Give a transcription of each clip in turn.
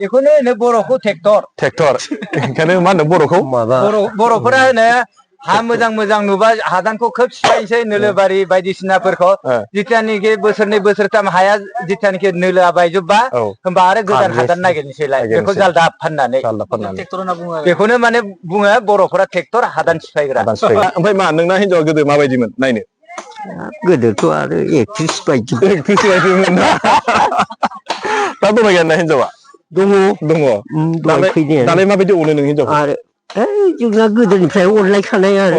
बेखौनो होनो बर'खौ ट्रेक्टर ओंखायनो मा होनो बर'खौ बर'फोरा होनो हा मोजां मोजां नुबा हादानखौ खोब सिफायनोसै नोलोबारि बायदिसिनाफोरखौ जितियानिखि बोसोरनै बोसोरथाम हाया जितियानिखि नोलोआ बायजोबबा होमबा आरो गोदान हादान नागिरनोसैलाय बेखौ जालदाब फाननानै बेखौनो माने बुङो बर'फोरा ट्रेक्टर हादान सिफायग्रा। ओमफ्राय मा नोंना हिनजावा गोदो माबायदिमोन नायनो? गोदोथ' आरो एक्ट्रिस बायदि बायदिमोन दा दंना गैया हिनजावा? दङ दालाय माबायदि अनो नों हिनजावखौ? आरो जोंना गोदोनिफ्राय अनलायखानाय आरो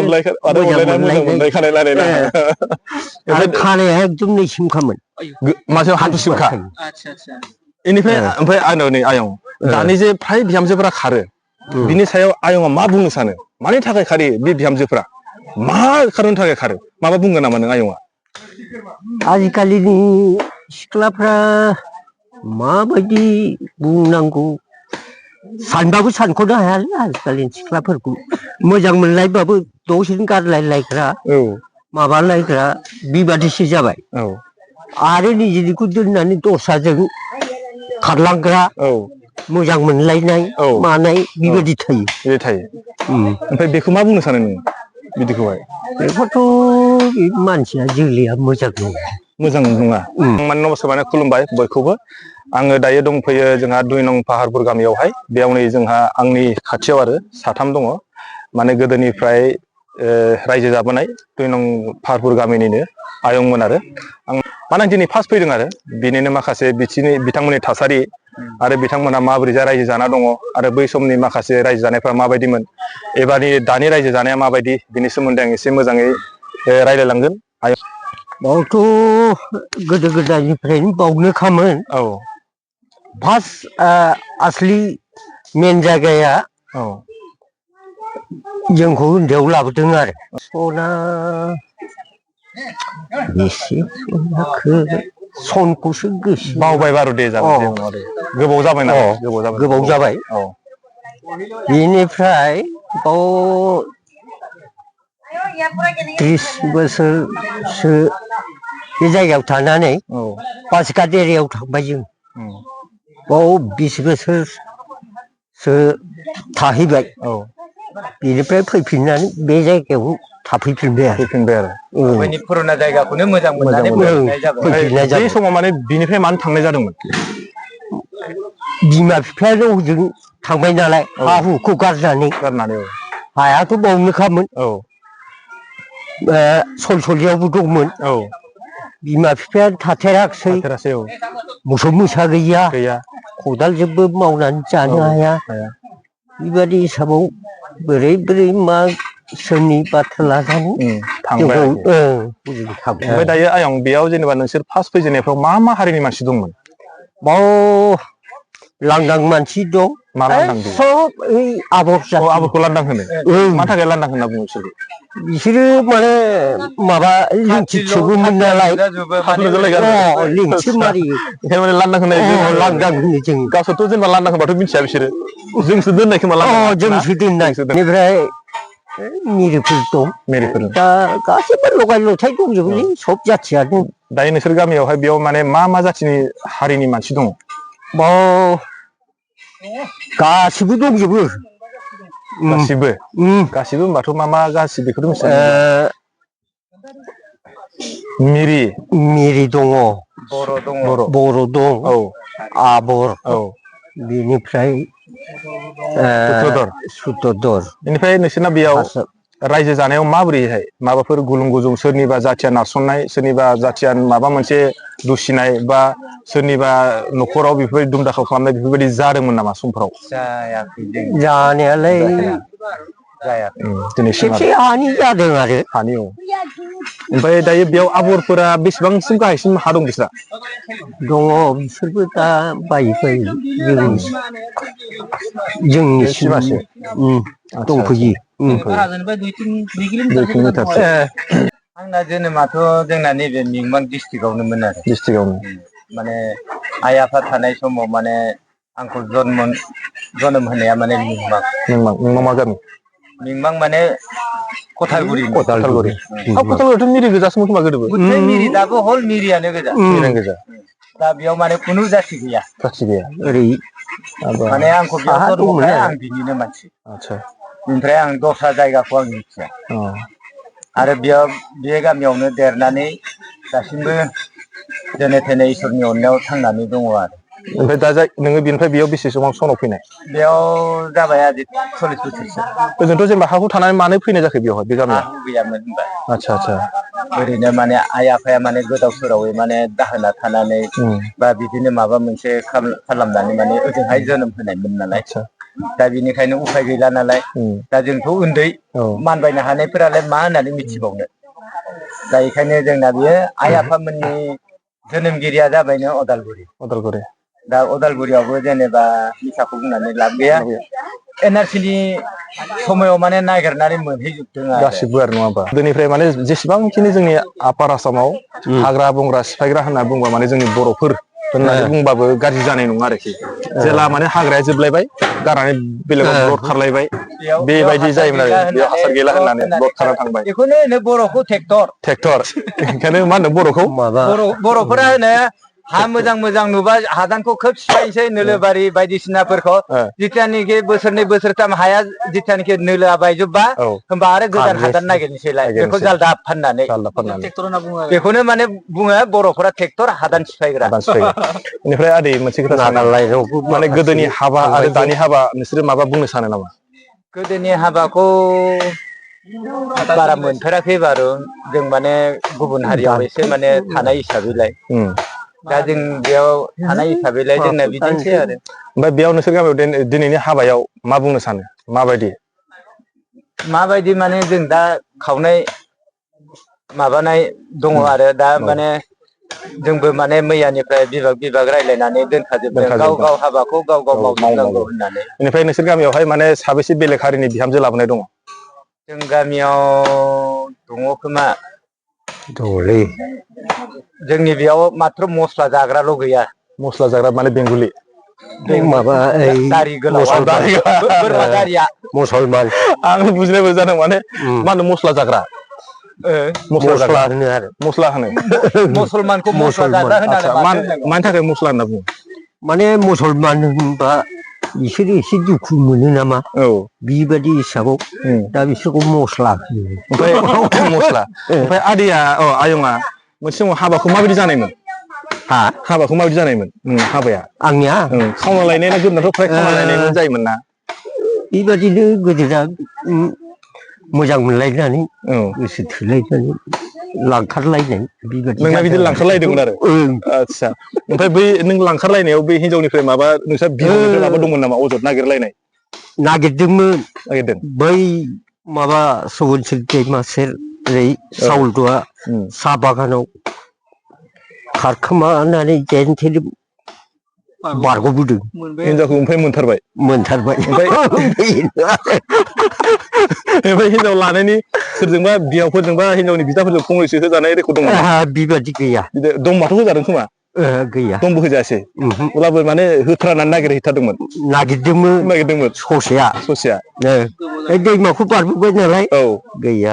आरो खानाया एकदम नैसिमखामोन मासेयाव हान्थुसिमखा। बेनिफ्राय ओमफ्राय आंनाव नै आयं दानि जे फ्राय बिहामजोफोरा खारो बिनि सायाव आयंआ मा बुंनो सानो? मानि थाखाय खारो बे बिहामजोफ्रा? मा खारननि थाखाय खारो? माबा बुंगोन नामा नों आयंआ? आजिखालिनि सिख्लाफ्रा माबायदि बुंनांगौ सानबाबो सानख'नो हायालै आजिखालिनि सिख्लाफोरखौ मोजां मोनलायबाबो दसेनो गारलायलायग्रा माबालायग्रा बेबादिसो जाबाय आरो निजेनिखौ दोननानै दस्राजों खारलांग्रा मोजां मोनलायनाय मानाय बेबायदि थायो। ओमफ्राय बेखौ मा बुंनो सानो नों बिदिखौहाय? बेखौथ' बे मानसिया जोलैया मोजां नङा। माने नमस्कार माने खुलुमबाय बयखौबो। आङो दायो दंफैयो जोंहा 2 नं पाहारपुर गामियावहाय। बेयाव नै जोंहा आंनि खाथियाव आरो साथाम दङ माने गोदोनिफ्राय रायजो जाबोनाय 2 नं पाहारपुर गामिनिनो आयंमोन आरो आं माने दिनै फार्स्ट फैदों आरो बिनिनो माखासे बिथांमोननि थासारि आरो बिथांमोना माबोरै रायजो जाना दङ आरो बै समनि माखासे रायजो जानायफ्रा माबायदिमोन एबा दानि रायजो जानाया माबायदि बिनि सोमोन्दै आं एसे मोजाङै रायलायलांगोन। बावथ' गोदो गोदायनिफ्रायनो बावनोखामोन। फार्स्ट आसलि मेन जायगाया जोंखौ उन्दैयाव लाबोदों आरो सना बेसे सनखौसो गोसो बावबाय बारु दे गोबाव जाबाय नालाय गोबाव जाबाय। बेनिफ्राय बाव 30 बोसोरसो बे जायगायाव थानानै पासिघाट एरियायाव थांबाय जों बाव 20 बोसोरसो थाहैबाय। बेनिफ्राय फैफिननानै बे जायगायाव थाफैफिनबाय आरो पुराना जायगाखौनो मोजां मोननानै फैफिननाय जाबाय। बे समाव माने बिनिफ्राय मानो थांनाय जादोंमोन? बिमा बिफायानो हजों थांबाय नालाय हा हुखौ गारनानै हायाथ' बावनोखामोन। सलसलियावबो दंमोन। बिमा बिफाया थाथेराखिसै मोसौ मोसा गैया खदालजोंबो मावनानै जानो हाया बेबादि हिसाबाव बोरै मा सोरनि बाथ्रा लानानै ओमफ्राय दायो आयं बेयाव जेनेबा नोंसोर फार्स्ट फैजेननायफ्राव मा हारिनि मानसि दंमोन? बाव लांदां मानसि दं सब आबरखौ लांदां होनो मानि थाखाय लांदां होनना बुङो बिसोरो माने माबा लिंथि सोबोमोन नालाय लिंथि मारियो लांदां होनो जों गावसोरथ' जेनेबा लांदां होनबाथ' मिथिया बिसोरो जोंसो दोननाय खोमा जोंसो दोननाय। बेनिफ्राय मिरिफोर दं दा गासैबो लगाय लथाय दंजोबोलै सब जाथियानो। दायो नोंसोर गामियावहाय बेयाव माने मा जाथिनि हारिनि मानसि दङ? बाव गासिबो दंजोबो। गासिबो होनबाथ' मा गासिबो बेखौथ' मिथिया। मिरि दङ बर' दं आबर बेनिफ्राय सुत्रधर। बेनिफ्राय नोंसोरना बेयाव रायजो जानायाव माबोरैहाय माबाफोर गुलुं गुजुं सोरनिबा जाथिया नारसननाय सोरनिबा जाथिया माबा मोनसे दुसिनाय बा सोरनिबा न'खराव बेफोरबायदि दुम दाखाल खालामनाय बेफोरबायदि जादोंमोन नामा समफ्राव? जानायालाय खेबसे हानि जादों आरो ओमफ्राय दायो बेयाव आबरफोरा बेसेबांसिम गाहायसिम हा दं बिस्रा? दङ बिसोरबो दा बायै जोंनिसिम दंफैयो। आंना जोनोमाथ' जोंना नैबे मिमां डिस्ट्रिक्टआवनोमोन आरो माने आइ आफा थानाय समाव माने आंखौ जोनोम होनाया माने मिमां मा गामि? मिमां माने कथालगुरि। कथालगुरियाथ' मिरि गोजासोमोन खोमा गोदोबो? मिरि दाबो हल मिरियानो गोजा। दा बेयाव माने खुनु जाथि गैया ओरै माने आंखौ बेयाव दोनबाय आं बिनिनो मानसि आच्छा ओमफ्राय आं दस्रा जायगाखौ आं मिथिया आरो बेयाव बे गामियावनो देरनानै दासिमबो जेने थेने इसोरनि अननायाव थांनानै दङ आरो ओमफ्राय दा नोङो बेनिफ्राय बेयाव बेसे समाव फैनाय बेयाव जाबाय आजि 40 बोसोरसो ओजोंथ' जेनेबा हाखौ थानानै मानो फैनाय जाखो बेयावहाय बे गामियाव हा गैयामोन होनबा आच्छा आच्छा ओरैनो माने आइ आफाया माने गोदाव सोरावै माने दाहोना थानानै बा बिदिनो माबा मोनसे खालामनानै माने ओजोंहाय जोनोम होनायमोन नालाय दा बिनिखायनो उफाय गैला नालाय दा जोंथ' उन्दै मानबायनो हानायफोरालाय मा होननानै मिथिबावनो दा बेखायनो जोंना बेयो आइ आफामोननि जोनोमगिरिया जाबायनो अदालगुरि दा अदालगुरियावबो जेनेबा मिसाखौ बुंनानै लाब गैया एनआरसिनि समायाव माने नागिरनानै मोनहैजोबदों गासिबो आरो नङा होमबा गोदोनिफ्राय माने जेसेबांखिनि जोंनि आपार आसामाव हाग्रा बंग्रा सिफायग्रा होनना बुंबा माने जोंनि बर'फोर होननानै बुंबाबो गाज्रि जानाय नङा आरोखि जेला माने हाग्राया जोबलायबाय गारनानै बेलेगाव ब्लड खारलायबाय बेबायदि जायोमोन आरो बेयाव हासार गैला होननानै ब्लड खारना थांबाय बेखौनो होनो बर'खौ ट्रेक्टर ओंखायनो मा होनो बर'खौ बर'फोरा होनो हा मोजां मोजां नुबा हादानखौ खोब सिफायनोसै नोलोबारि बायदिसिनाफोरखौ जितियानोखि बोसोरनै बोसोरथाम हाया जितियानोखि नोलोआ बायजोबबा होमबा आरो गोदान हादान नागिरनोसैलाय बेखौ जालदाब फाननानै बेखौनो माने बुङो बर'फोरा ट्रेक्टर हादान सिफायग्रा बेनिफ्राय आदै मोनसे खोथा सानो माने गोदोनि हाबा आरो दानि हाबा नोंसोरो माबा बुंनो सानो नामा गोदोनि हाबाखौ बारा मोनफेराखै बारु जों माने गुबुन हारियाव एसे माने थानाय हिसाबैलाय दा जों बेयाव थानाय हिसाबैलाय जोंना बिदिनोसै आरो ओमफ्राय बेयाव नोंसोर गामियाव दिनैनि हाबायाव मा बुंनो सानो माबायदि माने जों दा खावनाय माबानाय दङ आरो दा माने जोंबो माने मैयानिफ्राय बिभाग रायलायनानै दोनखाजोबदों गाव हाबाखौ गाव मावजोबनांगौ होननानै बेनिफ्राय नोंसोर गामियावहाय माने साबेसे बेलेग हारिनि बिहामजो लाबोनाय दङ जों गामियाव दङ खोमा दङलै जोंनि बेयाव माथ्र मस्ला जाग्राल' गैया मस्ला जाग्रा माने बेंगलि माबा दारि गोलाव बोरमा दारिया मुसलमान आं बुजिनायबो जादों माने मा होनो मस्ला जाग्रा मस्ला होनो मुसलमानखौ मस्ला जाग्रा होननानै मानि थाखाय मस्ला होनना बुङो माने मुसलमान होनबा बिसोरो एसे दुखु मोनो नामा बिबायदि हिसाबाव दा बिसोरखौ मस्ला ओमफ्राय आदैया आयंआ मोनसे समाव हाबाखौ माबायदि जानायमोन हाबाखौ माबायदि जानायमोन हाबाया आंनिया खावना लायनाय ना गोदोनाथ' फ्राय खावना लायनाय जायोमोन ना बेबादिनो गोदोना मोजां मोनलायनानै गोसो थोलायनानै लांखारलायनाय नोंना बिदि लांखारलायदोंमोन आरो आच्छा ओमफ्राय बै नों लांखारलायनायाव बै हिनजावनिफ्राय माबा नोंस्रा बिहावनिफ्राय माबा दंमोन नामा अजद नागिरलायनाय नागिरदोंमोन बै माबा सबनसिरि दैमा सेर ओरै साउलदआ साहा बागानाव खारखोमानानै जेन थेन बारग'बोदों हिनजावखौ ओमफ्राय मोनथारबाय ओमफ्राय हिनजाव लानायनि सोरजोंबा बिहावफोरजोंबा हिनजावनि बिदाफोरजों फंनैसो होजानाय रेकर्ड दं बेबादि गैया दंबाथ' होजादों खोमा गैया दंबो होजायासै अब्लाबो माने होथारनानै नागिरहैथारदोंमोन ससेया दैमाखौ बारबोबाय नालाय गैया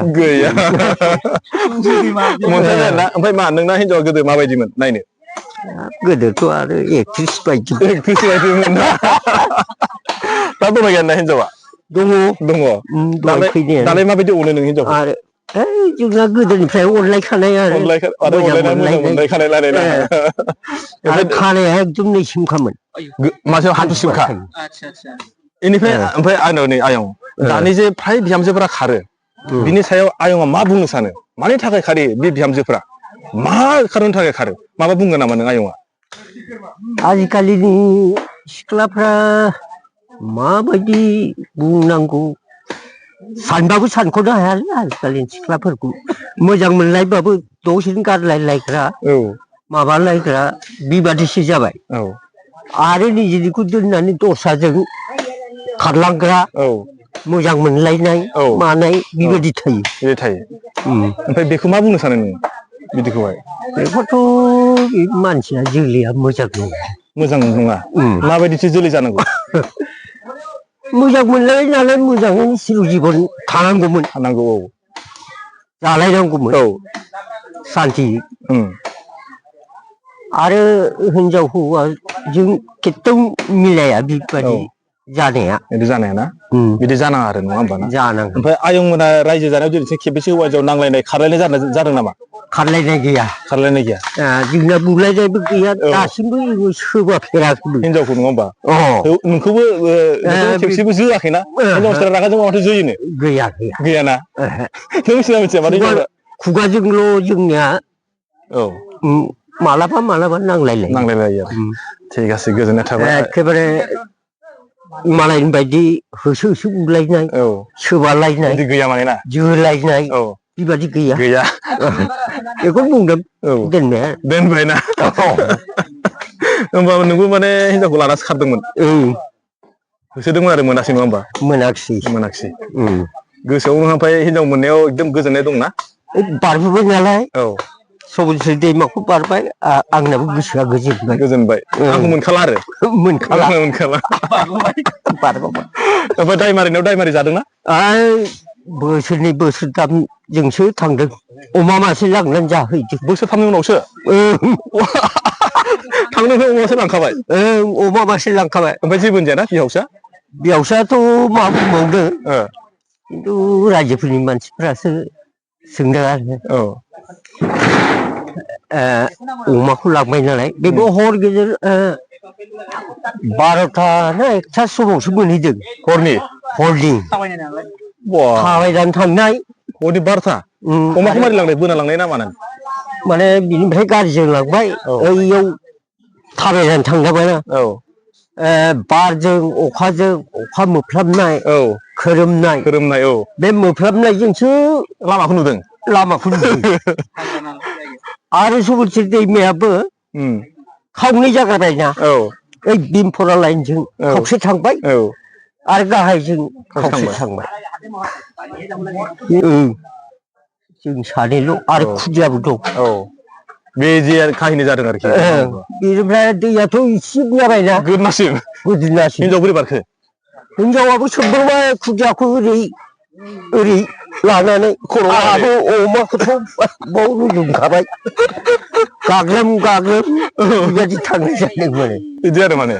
मोनथारबाय आरोना ओमफ्राय मा नोंना हिनजावा गोदो माबायदिमोन नायनो गोदोथ' आरो एक्ट्रिस बायदि मोन दा दंना गैया हिनजावा दङ दालाय माबायदि अनो नों हिनजावखौ आरो जोंना गोदोनिफ्राय अनलायखानाय आरो खानाया एकदम नैसिमखामोन मासेयाव हान्थुसिमखा बेनिफ्राय ओमफ्राय आंनाव नै आयं दानि जे फ्राय बिहामजोफोरा खारो बिनि सायाव आयंआ मा बुंनो सानो मानि थाखाय खारो बे बिहामजोफोरा मा खारननि थाखाय खारो माबा बुंगोन नामा नों आयंआ आजिखालिनि सिख्लाफ्रा माबायदि बुंनांगौ सानबाबो सानख'नो हायालै आजिखालिनि सिख्लाफोरखौ मोजां मोनलायबाबो दसेनो गारलायलायग्रा माबालायग्रा बेबादिसो जाबाय आरो निजेनिखौ दोननानै दस्राजों खारलांग्रा मोजां मोनलायनाय मानाय बेबायदि थायो ओमफ्राय बेखौ मा बुंनो सानो नों बिदिखौहाय बेखौथ' मानसिया जोलैया मोजां नङा माबायदिसो जोलै जानांगौ मोजां मोनलाय नालाय मोजाङै सिर जिबन थानांगौमोन जालायनांगौमोन सान्थि आरो हिनजाव हौवाजों एकदम मिलाया बेबायदि जानाया बिदि जानाया ना बिदि जानाङा आरो नङा होमबा ना जानांगौ ओमफ्राय आयंमोना रायजो जानायाव दिनैसिम खेबबेसे हौवाजों नांलायनाय खारलायनाय जादों नामा खारलायनाय गैया खारलायनाय गैया जोंना बुलायनायबो गैया दासिमबो सोबाफेराखैबो हिनजावखौ नङा होमबा नोंखौबो खेबसेबो जोआखैना हिनजावफोरा रागा जोंबा माथो जोयोनो गैया गैया गैयाना नों मिथिना मिथिया माथो खुगाजोंल' जोंनिया मालाबा मालाबा नांलायलायो थिग আছে गोजोननाय थाबाय एखेबारे मालायनि बायदि होसो होसो बुलायनाय सोबालायनाय बिदि गैया माने ना जोलायनाय बेबायदि गैया गैया बेखौ बुंदों दोनबाय ना होमबा नोंबो माने हिनजावखौ लानासो खारदोंमोन होसोदोंमोन आरो मोनासै नङा होमबा मोनाखिसै गोसोआव ओमफ्राय हिनजाव मोननायाव एकदम गोजोननाय दंना बारबोबाय नालाय सबलसर दैमाखौ बारबाय आंनाबो गोसोआ गोजोनबाय आंखौ मोनखाला आरो मोनखाला ओमफ्राय दाय मारिनायाव दाय मारि जादोंना बोसोरनै बोसोरथामजोंसो थांदों अमा मासे लांनानै जाहैदों बोसोरथामनि उनावसो थांनायनिफ्राय अमासो लांखाबाय अमा मासे लांखाबाय ओमफ्राय जेबो होनजायाना बिहावसाथ' मा बुंबावनो खिन्थु रायजोफोरनि मानसिफ्रासो सोंदों आरो अमाखौ लांबाय नालाय बेबो हर गेजेर 12टा ना 1टा समावसो मोनहैदों हरनि थाबायनानै थांनाय हरनि 12टा अमाखौ मारै लांनाय बोना लांनाय ना मानो माने बिनिफ्राय गारिजों लांबाय ओइयाव थाबायनानै थांजाबायना बारजों अखाजों अखा मोफ्लाबनाय खोरोमनाय बे मोफ्लाबनायजोंसो लामाखौ नुदों आरो सबलसर दैमायाबो खावनै जागारबायना ओइ बिमफरा लाइनजों खावसे थांबाय आरो गाहायजों खावसे थांबाय जों सानैल' आरो खुदियाबो दं बे जे काहिनि जादों आरोखि बेनिफ्राय दैयाथ' इसे जाबायना गोदोनासिम हिनजाव बोरै बारखो हिनजावाबो सोमब्रबाय खुदियाखौ ओरै लानानै आंहाबो अमाखौथ' बाव रुजुनखाबाय गाग्रोम बेबायदि थांनाय जादों बिदि आरो माने